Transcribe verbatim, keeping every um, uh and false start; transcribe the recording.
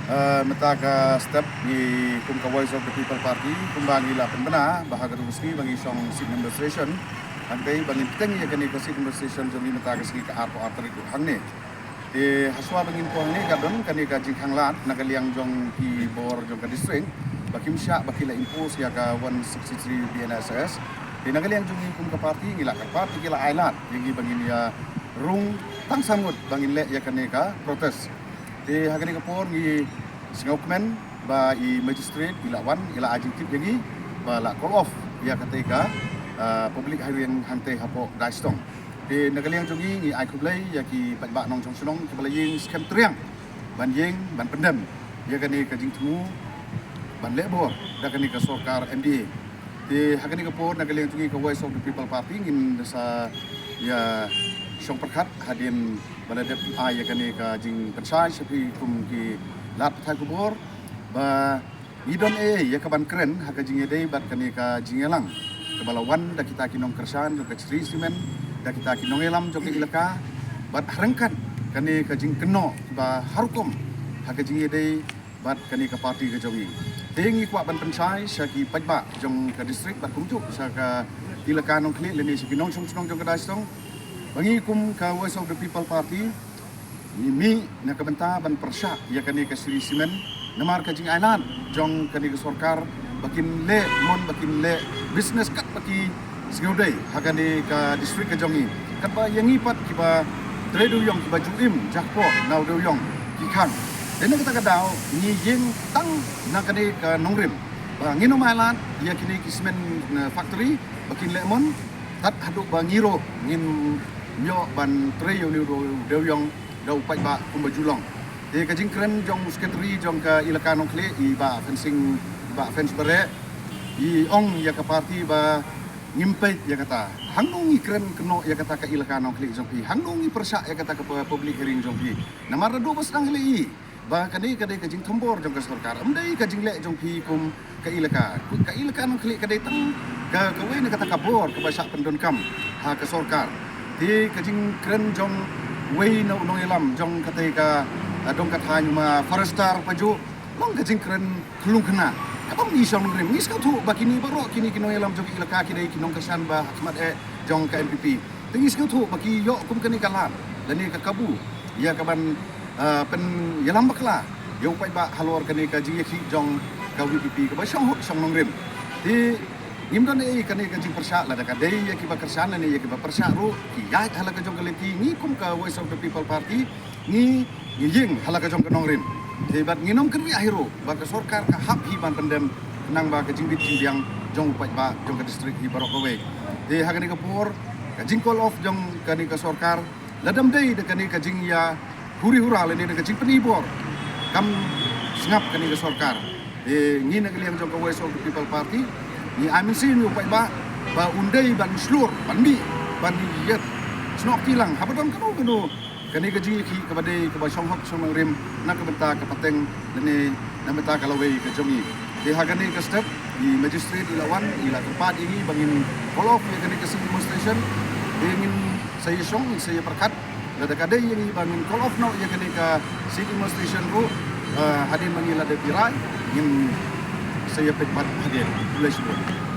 Uh, mynta ka step ngi kum ka Voice of the People Party kumba ngi la pynbna ba ha katu ka sngi ba ngi shong seat demonstration, hangtei ba ngin teng ïa kane ka seat demonstration jong ngi mynta ka sngi ka arphew ar tarik hangne. Te hashwa ba ngin poi hangne ka don kane ka jingkhanglad na ka liang jong ki bor jong ka district ba kim shah ba ki la impose ïa ka one sixty-three B N S S. Te na ka liang jong ngi kum ka party ngi la kyrpad te ki la ailad ïa ngi ba ngin ïa rung tang san ngut ba ngin leh ïa kane ka protest. Te ha kane ka por ngi sngewkmen ba i magistrate i la wan i la ai jingtip ïa ngi ba la call off ïa katei ka, ah, public hearing hangtei hapoh Daistong. Te na ka liang jong ngi ngi ai khublei ïa ki paidbah nongshong shnong kiba la ïeng skhem triang ban ïeng ban pyndem ïa kane ka jingthmu ban leh bor da kane ka sorkar M D A. Te ha kane ka por na ka liang jong ngi ka Voice of the People Party ngin sa ïa shong pyrkhat hadien ba la dep ai ïa kane ka jingpynshai sha phi kum ki lad pathai khubor ba ngi don ei ei ïa ka ban kren ha ka jingïadei bad kane ka jingïalang kaba la wan da kita ki nongkyrshan jong ka Shree Cement, da kita ki nongïalam jong ka Elaka bad ha ryngkat kane ka jingkynnoh ba ha rukom ha ka jingïadei bad kane ka party ka jong ngi. Te ngi kwah ban pynshai sha ki paidbah jong ka district bad kumjuh sha ka Elaka Nongkhlieh lane sha ki nongshong shnong jong ka Daistong ba ngi kum ka Voice of the People Party ngi mih na ka bynta ban pyrshah ïa kane ka Shree Cement namar ka jingailad jong kane ka sorkar ba kin leh mon ba kin leh business kat ba ki sngewdei ha kane ka district ka jong ngi. Katba ïa ngi pat kiba trei dewïong kiba ju im jakpoh na u dewïong ki khang. Te na kata ka daw ngi ïeng tang na kane ka nongrim ba ngin ym ailad ïa kine ki cement, eh, factory ba kin leh mon tad haduh ba ngi ruh ngin ïoh ban trei ïa une u dewïong da u paidbah kumba ju long. Te ka jingkren jong u secretary jong ka Elaka Nongkhlieh i Bah Fensing, Bah Fens Bareh, i ong ïa ka party ba ngim peit ïa kata. Hangno ngi kren kynnoh ïa kata ka Elaka Nongkhlieh jong phi? Hangno ngi pyrshah ïa kata ka pu-, public hearing jong phi? Namar naduh ba sdang hi lei ba kane ka dei ka jingthombor jong ka sorkar, ym dei ka jingleh jong phi kum ka Elaka. Ka Elaka Nongkhlieh ka dei tang ka, kawei na kata ka bor kaba shah pyndonkam ha ka sorkar. Te ka jingkren jong wei na u nongïalam jong katei ka, ah, dong ka thaiñ ma Forester Pajuh long ka jingkren khlung khynnah. Kaba ym i shong nongrim, ngi sngewthuh ba kine baroh kine ki nongïalam jong ka Elaka ki dei ki nongkyrshan ba ha khmat eh jong ka N P P. Te ngi sngewthuh ba ki ïoh kum kane ka lad lane ka kabu ïa ka ban, ah, pynïalam bakla ïa u paidbah halor kane ka jingïakhih jong ka V P P kaba shong hok shong nongrim. Te ngim don ei kane ka jingpyrshah lada ka dei ïa kiba kyrshan lane ïa kiba pyrshah ruh ki ïaid ha la ka jong ka lynti. Ngi kum ka Voice of the People Party ngi, ngi ïeng ha la ka jong ka nongrim. Te bad ngin ym kynriah hi ruh ba ka sorkar ka hap hi ban pyndem khnang ba ka jingbit jingbiang jong u paidbah jong ka district hi baroh kawei. Te ha kane ka por ka jing call off jong kane ka sorkar lada ym dei da kane ka jingïa huri hura lane da ka jingpynibor kam sngap kane ka sorkar. Te ngi na ka liang jong ka Voice of the People Party ngi ai mynsiem ïa u paidbah ba un dei ban shlur ban mih ban ïa snoh kti lang haba don kano kano kane ka jingïakhih kaba dei kaba shong hok shong nongrim na ka bynta ka pateng lane na bynta ka lawei ka jong ngi. Te ha kane ka step i magistrate i la wan i la kyrpad ïa ngi ba ngin call off ïa kane ka sit demonstration. Te ngin sa ïa shong ngin sa ïa pyrkhat lada ka dei ïa ngi ba ngin call off noh ïa kane ka sit demonstration ruh, eh, hadien ba ngi la dep ïa rai ngin sa ïa peit pat hadien. Khublei shibun.